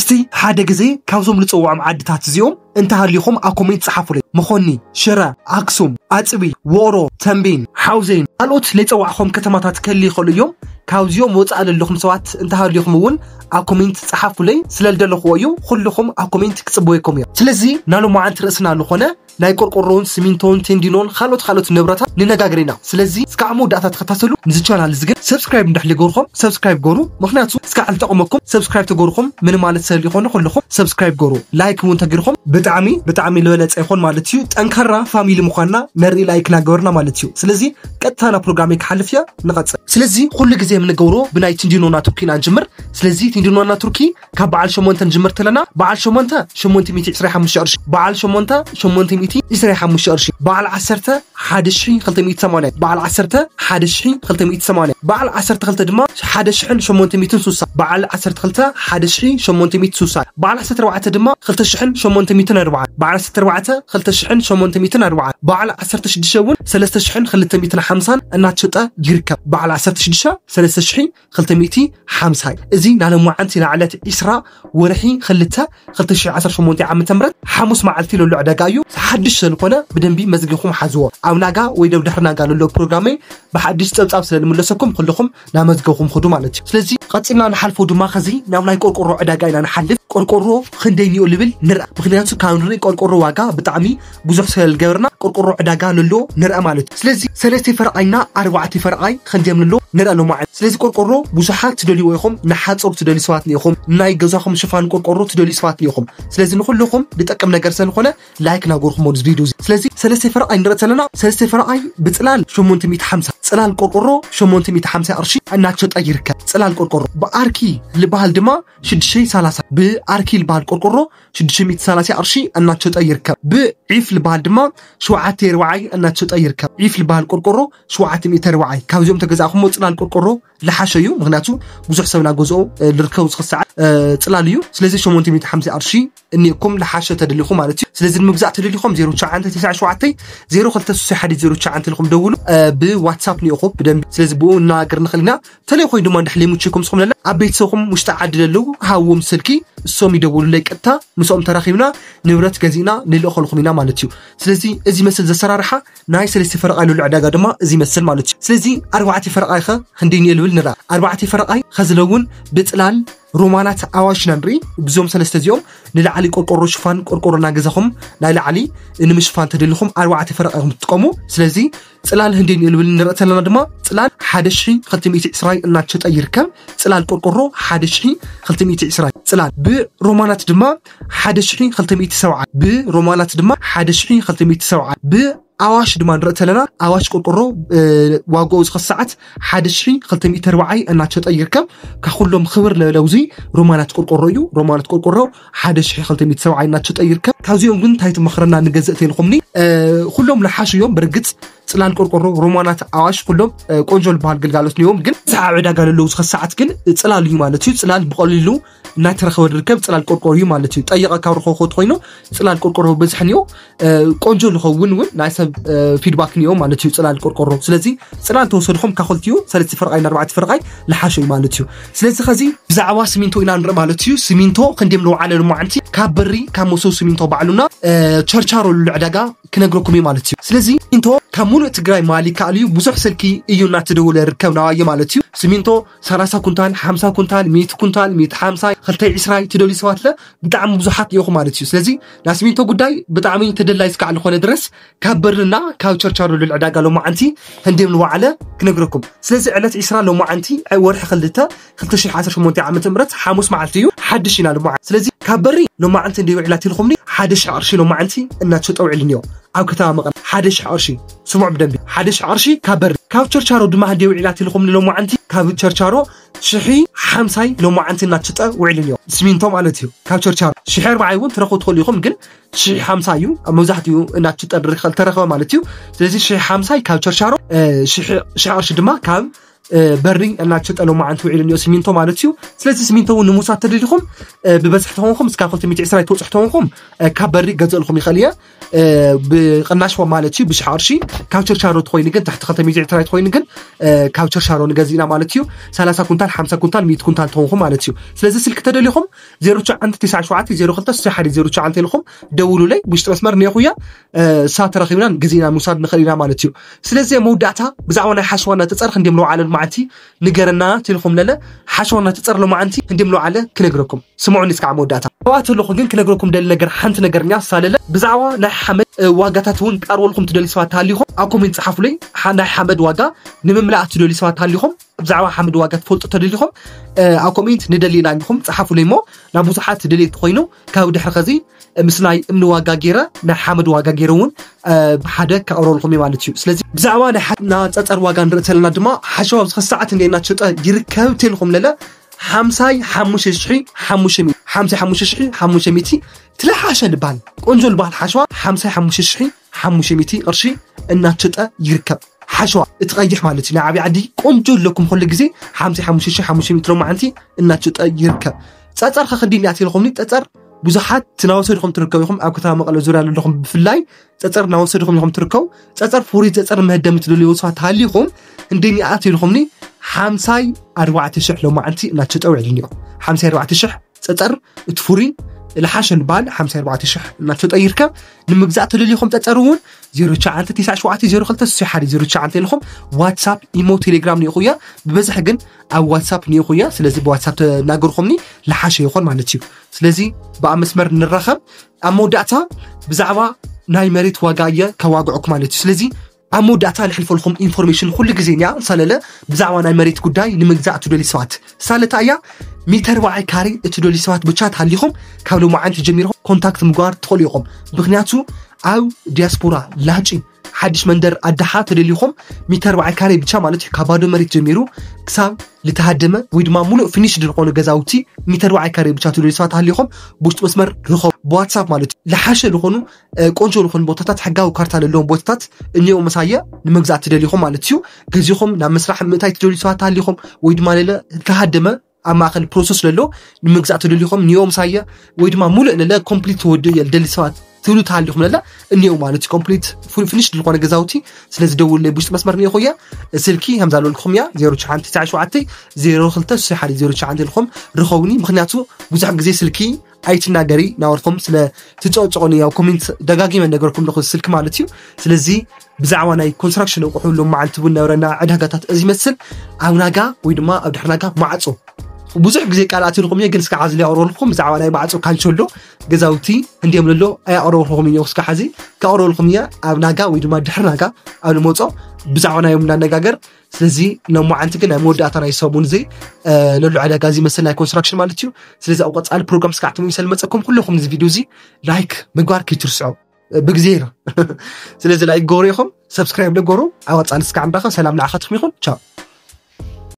እቲ ሓደ ግዜ ካብዞም ልፅውዖም ዓድታት እዚኦም እንተሃልዩኹም ኣብ ኮሜንት ጸሓፉለይ። መኾኒ፣ ሽረ፣ ኣክሱም፣ ኣፅቢ፣ ውቕሮ፣ ተምቤን፣ ሓውዜን፣ ካልኦት ለይፀዋዕኹም ከተማታት ክህሉ ይኽእሉ እዮም። ካብዚኦም ወፃእ ለለኹም ሰባት እንተሃልዩኹም እውን ኣብ ኮሜንት ጸሓፉለይ። ስለ ልደለኽዎ እዩ። ኩልኹም ኣብ ኮሜንት ክፅበየኩም እዮም። ስለዚ ናሎማዓንቲ ርእስና ዝኾነ ናይ ቆርቆሮን ስሚንቶን ቴንዲኖን ካልኦት ካልኦት ንብረታት ንነጋገር ኢና። ስለዚ እስካዕ መወዳእታ ተኸታተሉ። ንዚ ቻናል እዚ ግን ሰብስክራይብ እንዳሕሊ ገርኹም ሰብስክራይብ ገሩ። ምክንያቱ እስካዕ ልጠቕመኩም ሰብስክራይብ ተገርኹም ምን ማለት ሰብ ይኾነ ኩልኹም ሰብስክራይብ ገሩ። ላይክ እውን ተገርኹም ብጣዕሚ ብጣዕሚ ልበለጸ ይኾን ማለት እዩ። ጠንካራ ፋሚሊ ምዃንና ነርኢ ላይክ ናገበርና ማለት እዩ። ስለዚ ቀጥታ ናብ ፕሮግራመይ ክሓልፍ እየ። ንቐጽል። ስለዚ ኩሉ ግዜ የምንገብሮ ብናይ ቴንዲኖና ቱርኪ ኢና ንጅምር። ስለዚ ቴንዲኖና ቱርኪ ካብ በዓል ሸሞንተ ንጅምር ተለና በዓል ሸሞንተ ሸሞንተ ሚእቲ ዕስራ ሓሙሽተ ቅርሺ፣ በዓል ሸሞንተ ሸሞንተ ሚእቲ ዕስራ ሓሙሽተ ቅርሺ፣ በዓል ዓሰርተ ሓደ ሽሕ ክልተ ሚእቲ ሰማንያ፣ በዓል ዓሰርተ ሓደ ሽሕ ክልተ ሚእቲ ሰማንያ፣ በዓል ዓሰርተ ክልተ ድማ ሓደ ሽሕን ሸሞንተ ሚእትን ሱሳ፣ በዓል ዓሰርተ ክልተ ሓደ ሽሕ ሸሞንተ ሚእቲ ሱሳ፣ በዓል ዓሰርተ ኣርባዕተ ድማ ክልተ ሽሕን ሸሞንተ ሚእትን ኣርባዓን፣ በዓል ዓሰርተ ኣርባዕተ ክልተ ሽሕን ሸሞንተ ሚእትን ኣርባዓን፣ በዓል ዓሰርተ ሽዱሽተ እውን ሰለስተ ሽሕን ክልተ ሚእትን ሓምሳን እናተሸጠ ይርከብ። በዓል ዓሰርተ ሽዱሽተ ሰለስተ ሽሕ ክልተ ሚእቲ ሓምሳ። እዚ ናሎማዓንቲ ንዕለት ዕስራ ወርሒ ክልተ ክልተ ሽሕ ዓሰርተ ሸሞንተ ዓመተ ምህረት ሓሙስ መዓልቲ ለሎ ዕዳጋ እዩ። ሓድሽ ስለዝኾነ ብደንቢ መዝጊኹም ሓዝዎ። ኣብ ናጋ ወይ ደብ ድሕሪ ናጋ ለሎ ፕሮግራመይ ብሓድሽ ጸብጻብ ስለ ልምለሰኩም ኩልኹም ናመዝገብኹም ኹዱ ማለት እዩ። ስለዚ ቀጺልና ንሓልፎ ድማ ኸዚ ናብ ናይ ቆርቆሮ ዕዳጋ ኢና ንሓልፍ። ቆርቆሮ ክንደይ ኒኦ ልብል ንርኣ። ምክንያቱ ካብ ንርኢ ቆርቆሮ ዋጋ ብጣዕሚ ብዙሕ ስለ ልገበርና ቆርቆሮ ዕዳጋ ለሎ ንርኣ ማለት እዩ። ስለዚ ሰለስተ ፈረቓይና ኣርባዕተ ፈረቓይ ክንደም ንሎ ንርኣ ሎማዓንቲ። ስለዚ ቆርቆሮ ብዙሓት ትደልይዎ ኢኹም፣ ንሓጹር ትደልዩ ሰባት ኒኢኹም፣ ናይ ገዛኹም ሽፋን ቆርቆሮ ትደልዩ ሰባት ኒኢኹም። ስለዚ ንኹልኹም ዝጠቅም ነገር ስለ ዝኾነ ላይክ ናገርኩም ወዲ ቪድዮ እዚ። ስለዚ ሰለስተ ፈረቓይ ንርኢ ዘለና ሰለስተ ፈረቓይ ብጽላል ሸሞንተ ሚእቲ ሓምሳ፣ ጽላል ቆርቆሮ ሸሞንተ ሚእቲ ሓምሳ ቅርሺ እናተሸጠ ይርከብ። ጽላል ቆርቆሮ ብኣርኪ ልበሃል ድማ ሽዱሽተ ሰላሳ፣ ብኣርኪ ልበሃል ቆርቆሮ ሽዱሽተ ሚእቲ ሰላሳ ቅርሺ እናተሸጠ ይርከብ። ብዒፍ ልበሃል ድማ ሸውዓተ ኣርባዓይ እናተሸጠ ይርከብ። ዒፍ ልበሃል ቆርቆሮ ሸውዓተ ሚእቲ ኣርባዓይ። ካብዚኦም ተገዛእኹሞ ጽላል ቆርቆሮ ልሓሸ እዩ። ምክንያቱ ብዙሕ ሰብ ናገዝኦ ልርከቡ ዝኽሰዓት ጽላል እዩ። ስለዚ ሸሞንተ ሚእቲ ሓምሳ ቅርሺ እኒኩም ልሓሸ ተደሊኹም ማለት እዩ። ስለዚ ንምግዛእ ተደሊኹም ዜሮ ትሽዓተ ተስዓ ሸውዓተ ዜሮ ክልተ ስሱይ ሓደ ዜሮ ትሽዓተ ኢልኩም ደውሉ። ብዋትሳፕ ኒኢኹም ብደንቢ ስለዚ ብኡ እናገር ንኽእል ኢና። ተለይ ኮይኑ ድማ እንድሕር ለይምችኩም ንስኹም ለለ ኣብ ቤተሰብኩም ውሽጢ ዓዲ ለለዉ ሃዎም ስልኪ እሶም ይደውሉለይ ቀጥታ ምስኦም ተራኺብና ንብረት ገዚእና ንልእኸልኩም ኢና ማለት እዩ። ስለዚ እዚ መስል ዘሰራርሓ ናይ ሰለስተ ፈረቓይ ልዑል ዕዳጋ ድማ እዚ ይመስል ማለት እዩ። ስለዚ ኣርባዕተ ፈረቓይ ኸ ክንደይ ንየ ልብል ንርኣ። ኣርባዕተ ፈረቓይ ኸዚ ለውን ብጽላል ሮማናት ኣዋሽ ኢና ንርኢ። ብዞም ሰለስተ እዚኦም ንላዕሊ ቆርቆሮ ሽፋን ቆርቆሮ እናገዛኹም ናይ ላዕሊ ንምሽፋን ተደሊኹም ኣርባዕተ ፈረቓ ኢኹም ትጥቀሙ። ስለዚ ጽላል ህንደይ ንልብል ንርኢ ዘለና ድማ ጽላል ሓደ ሽሕ ክልተ ሚእቲ ዕስራ እናተሸጠ ይርከብ። ጽላል ቆርቆሮ ሓደ ሽሕ ክልተ ሚእቲ ዕስራ ጽላል ብሮማናት ድማ ሓደ ሽሕ ክልተ ሚእቲ ሰብዓ ብሮማናት ድማ ሓደ ሽሕ ክልተ ሚእቲ ሰብዓ ብኣዋሽ ድማ ንርኢ ተለና ኣዋሽ ቆርቆሮ ዋጋኡ ዝኸ ሰዓት ሓደ ሽሕ ክልተ ሚእቲ ኣርባዓይ እናተሸጠ ይርከብ። ካብ ኩሎም ክብር ለለውዚ ሮማናት ቆርቆሮ እዩ። ሮማናት ቆርቆሮ ሓደ ሽሕ ክልተ ሚእቲ ሰብዓ እናተሸጠ ይርከብ። ካብዚኦም ግን እንታይ ትመኽረና ንገዝእ ተልኹምኒ ኩሎም ልሓሹ እዮም። ብርግጽ ጽላል ቆርቆሮ ሮማናት ኣዋሽ ኩሎም ቆንጆ ዝበሃል ግልጋሎት ነዎም። ግን ሰዓብ ዕዳጋ ለለውዚ ከ ሰዓት ግን ጽላል እዩ ማለት እዩ። ጽላል ብቐሊሉ እናተረኸበ ዝርከብ ጽላል ቆርቆሮ እዩ ማለት እዩ። ጠይቐ ካብ ረኸብኩ ኮይኑ ጽላል ቆርቆሮ ብዝሕ ንዮ ቆንጆ ዝኸውን እውን ናይ ሰብ ፊድባክ ንዮ ማለት እዩ። ጽላል ቆርቆሮ ስለዚ ጽላል ተወሰድኹም ካብ ክልቲኡ ሰለስተ ፍርቃይ ንኣርባዕተ ፍርቃይ ልሓሸ እዩ ማለት እዩ። ስለዚ ኸዚ ብዛዕባ ስሚንቶ ኢና ንርኢ ማለት እዩ። ስሚንቶ ክንደም ንውዓለ ልማዓንቲ ካብ በሪ ካብ መሰው ስሚንቶ ባዕሉና ቸርቻሮ ልዕዳጋ ክነግረኩም እዩ ማለት እዩ። ስለዚ ስሚንቶ ካብ ሙሉእ ትግራይ ማሊ ይከኣል እዩ። ብዙሕ ስልኪ እዩ እናተደወለ ርከብ ናባየ ማለት እዩ። ስሚንቶ ሰላሳ ኩንታል፣ ሓምሳ ኩንታል፣ ሚእቲ ኩንታል፣ ሚእቲ ሓምሳ፣ ክልተ ዕስራይ ትደልዩ ሰባት ለ ብጣዕሚ ብዙሓት ኢኹም ማለት እዩ። ስለዚ ናይ ስሚንቶ ጉዳይ ብጣዕሚ ተደላይ እስካዕ ዝኾነ ድረስ ካብ በርልና ካብ ቸርቻሮ ልዕዳጋ ሎማዓንቲ ህንዴም ንዋዓለ ክነግረኩም። ስለዚ ዕለት ዕስራ ሎማዓንቲ ወርሒ ክልተ ክልተ ሽሕ ዓሰርተ ሸሞንተ ዓመተ ምህረት ሓሙስ መዓልቲ እዩ። ሓድሽ ኢና ሎማዓንቲ። ስለዚ ካብ በሪ ሎማዓንቲ እንደ ውዕላት ኢልኹምኒ ሓደ ሽሕ ቅርሺ ሎማዓንቲ እናተሸጠ ውዕል እኒኦ ኣብ ከተማ መቐለ ሓደ ሽሕ ቅርሺ። ስሙዕ ብደንቢ ሓደ ሽሕ ቅርሺ ካብ በሪ። ካብ ቸርቻሮ ድማ ህንዴ ውዕላት ኢልኹምኒ ሎማዓንቲ ካብ ቸርቻሮ ሽሒ ሓምሳይ ሎማዓንቲ እናተሸጠ ውዕል እኒኦ ስሚንቶ ማለት እዩ። ካብ ቸርቻሮ ሽሒ ኣርባዓይ እውን ትረኽቡ ትኽእሉ ኢኹም ግን ሽሒ ሓምሳ እዩ ኣብ መብዛሕትኡ እናተሸጠ ዝርከብ ተረኸበ ማለት እዩ። ስለዚ ሽሒ ሓምሳይ ካብ ቸርቻሮ ሽሕ ቅርሺ ድማ ካብ በሪ እናተሸጠ ሎማዓንቲ ውዒሉ እኒኦ፣ ሲሚንቶ ማለት እዩ። ስለዚ ሲሚንቶ እውን ንምውሳድ ተደሊኹም ብበዝሒ ተኾንኩም እስካብ ክልተ ሚእቲ ዕስራ ትወፅሑ ተኾንኩም ካብ በሪ ገዝእልኩም ይኽእል እየ። ብቕናሽ ማለት እዩ፣ ብሽሕ ቅርሺ። ካብ ቸርቻሮ ተኾይኑ ግን፣ ትሕቲ ክልተ ሚእቲ ዕስራ ተኾይኑ ግን ካብ ቸርቻሮ ንገዚእና ማለት እዩ። ሰላሳ ኩንታል፣ ሓምሳ ኩንታል፣ ሚእቲ ኩንታል ተኾንኩም ማለት እዩ። ስለዚ ስልኪ ተደሊኹም ዜሮ ትሽዓተ ትስዓ ሸውዓተ ዜሮ ክልተ ስሳይ ሓደ ዜሮ ትሽዓተ ኢልኩም ደውሉለይ። ብውሽጢ መስመር እኒኦ እየ፣ እሳ ተረኺብና ገዚእና ምውሳድ ንኽእል ኢና ማለት እዩ። ስለዚ መወዳእታ ብዛዕባ ናይ ሓሸዋና ተፀርኽ እንዲም ለውዓለ መዓልቲ ንገረና ትልኹም ለለ ሓሸዋና ተፀር ለማዓንቲ እንዲም ለውዓለ ክነግረኩም። ስምዑኒ እስካዕ መወዳእታ። ተባተለኹ ግን ክነግረኩም ደሊ ነገር ሓንቲ ነገር እያ ሳለለ ብዛዕባ ናይ ሓመድ ዋጋታት እውን ቀርበልኩም ትደሊ ሰባት ተሃሊኹም ኣብ ኮሜንት ፀሓፉለይ። ናይ ሓመድ ዋጋ ንምምላእ ትደሊ ሰባት ተሃሊኹም ብዛዕባ ሓመድ ዋጋ ትፈልጡ ተደሊኹም ኣብ ኮሜንት ንደሊ ኢና ኢኹም ፀሓፉለይ እሞ ናብ ብዙሓት ደልየት ኮይኑ ካብ ድሕሪ ኸዚ ምስ ናይ እምኒ ዋጋ ገይረ ናይ ሓመድ ዋጋ ገይረ እውን ብሓደ ከቕረበልኩም እዩ ማለት እዩ። ስለዚ ብዛዕባ ናይ ሓና ፀፀር ዋጋ ንርኢ ዘለና ድማ ሓሸዋ ኣብዚ ኸዚ ሰዓት እንደ እናተሸጠ ይርከብ ተልኩም ለለ ሓምሳይ ሓሙሽተ ሽሒ ሓሙሽተ ሚእቲ ሓምሳይ ሓሙሽተ ሽሒ ሓሙሽተ ሚእቲ ትለሓሸ ልባል ቆንጆ ልባል ሓሸዋ ሓምሳይ ሓሙሽተ ሽሒ ሓሙሽተ ሚእቲ ቅርሺ እናተሸጠ ይርከብ። ሓሸዋ እቲ ቀይሕ ማለት እዩ ናይ ዓብዪ ዓዲ ቆንጆ ኣለኩም ኩሉ ግዜ ሓምሳይ ሓሙሽተ ሽሒ ሓሙሽተ ሚእቲ ሎማዓንቲ እናተሸጠ ይርከብ። ፀፀር ከክንዲ እያ ትልኹምኒ ፀፀር ብዙሓት ትናወሰድኹም ትርከቡ ኢኹም ኣብ ከተማ መቐለ ዙርያ ዘለኹም ብፍላይ ፀፀር እናወሰድኹም ኢኹም ትርከቡ። ፀፀር ፍሩይ ፀፀር መህደሚ ትደልዩ ሰባት ተሃሊኹም እንደ ኒኣት ኢልኹምኒ ሓምሳይ ኣርባዕተ ሽሕ ሎማዓንቲ እናተሸጠ ውዒሉ እኒኦ። ሓምሳይ ኣርባዕተ ሽሕ ፀፀር እቲ ፍሩይ ልሓሸ ንባል ሓምሳይ ኣርባዕተ ሽሕ እናተሸጠ ይርከብ። ንምግዛእ ተደሊኹም ፀፀር እውን ዜሮ ትሽዓተ ትስዓ ሸውዓተ ዜሮ ክልተ ስሳይ ሓደ ዜሮ ትሽዓተ ኢልኹም ዋትሳፕ፣ ኢሞ፣ ቴሌግራም ኒኢኹ እያ። ብበዝሒ ግን ኣብ ዋትሳፕ ኒኢኹ እያ። ስለዚ ብዋትሳፕ ተናገርኹምኒ ልሓሸ ይኾን ማለት እዩ። ስለዚ ብኣብ መስመር ንራኸብ። ኣብ መወዳእታ ብዛዕባ ናይ መሬት ዋጋ እየ ከዋግዐኩም ማለት እዩ። ስለዚ ኣብ መወዳእታ ልሕልፈልኩም ኢንፎርሜሽን ኩሉ ግዜ እያ ሳለለ ብዛዕባ ናይ መሬት ጉዳይ ንምግዛእ ትደልዩ ሰባት ሳለታ እያ ሚተር በዓይ ካሬ እትደልዩ ሰባት ብቻ ተሃሊኹም ካብ ሎማዓንቲ ጀሚርኩም ኮንታክት ምግባር ትኽእሉ ኢኹም። ምክንያቱ ኣብ ዲያስፖራ ላጭ ሓድሽ መንደር ኣድሓ ተደሊኹም ሚተር በዓይ ካሬ ብቻ ማለት እዩ ካብ ባዶ መሬት ጀሚሩ ክሳብ ልተሃደመ ወይ ድማ ሙሉእ ፊኒሽድ ዝኾኑ ገዛውቲ ሚተር በዓይ ካሬ ብቻ ትደልዩ ሰባት ተሃሊኹም ብውሽጢ መስመር ርኸቡ ብዋትሳፕ ማለት እዩ። ልሓሸ ዝኾኑ ቆንጆ ዝኾኑ ቦታታት ሕጋዊ ካርታ ዘለዎም ቦታታት እኒኦ ምሳየ ንምግዛእ ትደሊኹም ማለት እዩ። ገዚኹም ናብ ምስራሕ ምእታይ ትደልዩ ሰባት ተሃሊኹም ወይ ድማ ለለ ልተሃደመ ኣብ ማእኸል ፕሮሰስ ለሎ ንምግዛእ ትደሊኹም ኒኦ ምሳየ ወይ ድማ ሙሉእ ለለ ኮምፕሊት ተወዱ እየ ልደሊ ሰባት ትብሉ ተሃሊኹም ለለ እኒኦ ማለት እዩ። ኮምፕሊት ፊኒሽድ ዝኾነ ገዛውቲ ስለዚ ደውሉለይ ብውሽጢ መስመር ኒኦ እየ። ስልኪ ከምዛ ዝበልኩኹም እያ ዜሮ ትሽዓተ ትስዓ ሸውዓተ ዜሮ ክልተ ስሳይ ሓደ ዜሮ ትሽዓተ ኢልኩም ርኸቡኒ። ምክንያቱ ብዙሕ ግዜ ስልኪ ኣይትናገሪ ናበልኩም ስለ ትጨቅጭቁኒ ያው ኮሜንት ደጋጊመ ነገርኩም ኣለኹ ስልኪ ማለት እዩ። ስለዚ ብዛዕባ ናይ ኮንስትራክሽን ኣቑሑ ሎም መዓልቲ እውን ነበረና ዕዳጋታት እዚ ይመስል። ኣብ ናጋ ወይ ድማ ኣብ ድሕሪ ናጋ ማዕፆ ብዙሕ ግዜ ቃል ኣትልኩም እየ ግን እስካዕ ሕዚ ኣቕርበልኩም ብዛዕባ ናይ ማዕፆ ካንቸሎ ገዛውቲ እንዲዮም ለሎ ኣያቕርበልኩም እየ እስካዕ ሕዚ ከቕርበልኩም እየ ኣብ ናጋ ወይ ድማ ድሕሪ ናጋ ኣብ ንመፆ ብዛዕባ ናዮም እናነጋገር። ስለዚ ሎም መዓልቲ ግን ናይ መወዳእታ ናይ ሰሙን እዚ ለሎ ዕዳጋ እዚ ይመስል ናይ ኮንስትራክሽን ማለት እዩ። ስለዚ ኣብ ቀፃሊ ፕሮግራም እስካዕ ትምሰል መፀኩም ኩለኹም እዚ ቪድዮ እዚ ላይክ ምግባር ከይትርስዖ ብግዜ ኢና ስለዚ ላይክ ገሩ ኢኹም ሰብስክራይብ ለገሩ ኣብ ቀፃሊ እስካዕ ንራኸብ ሰላም ንዓኻትኩም ይኹን ቻው።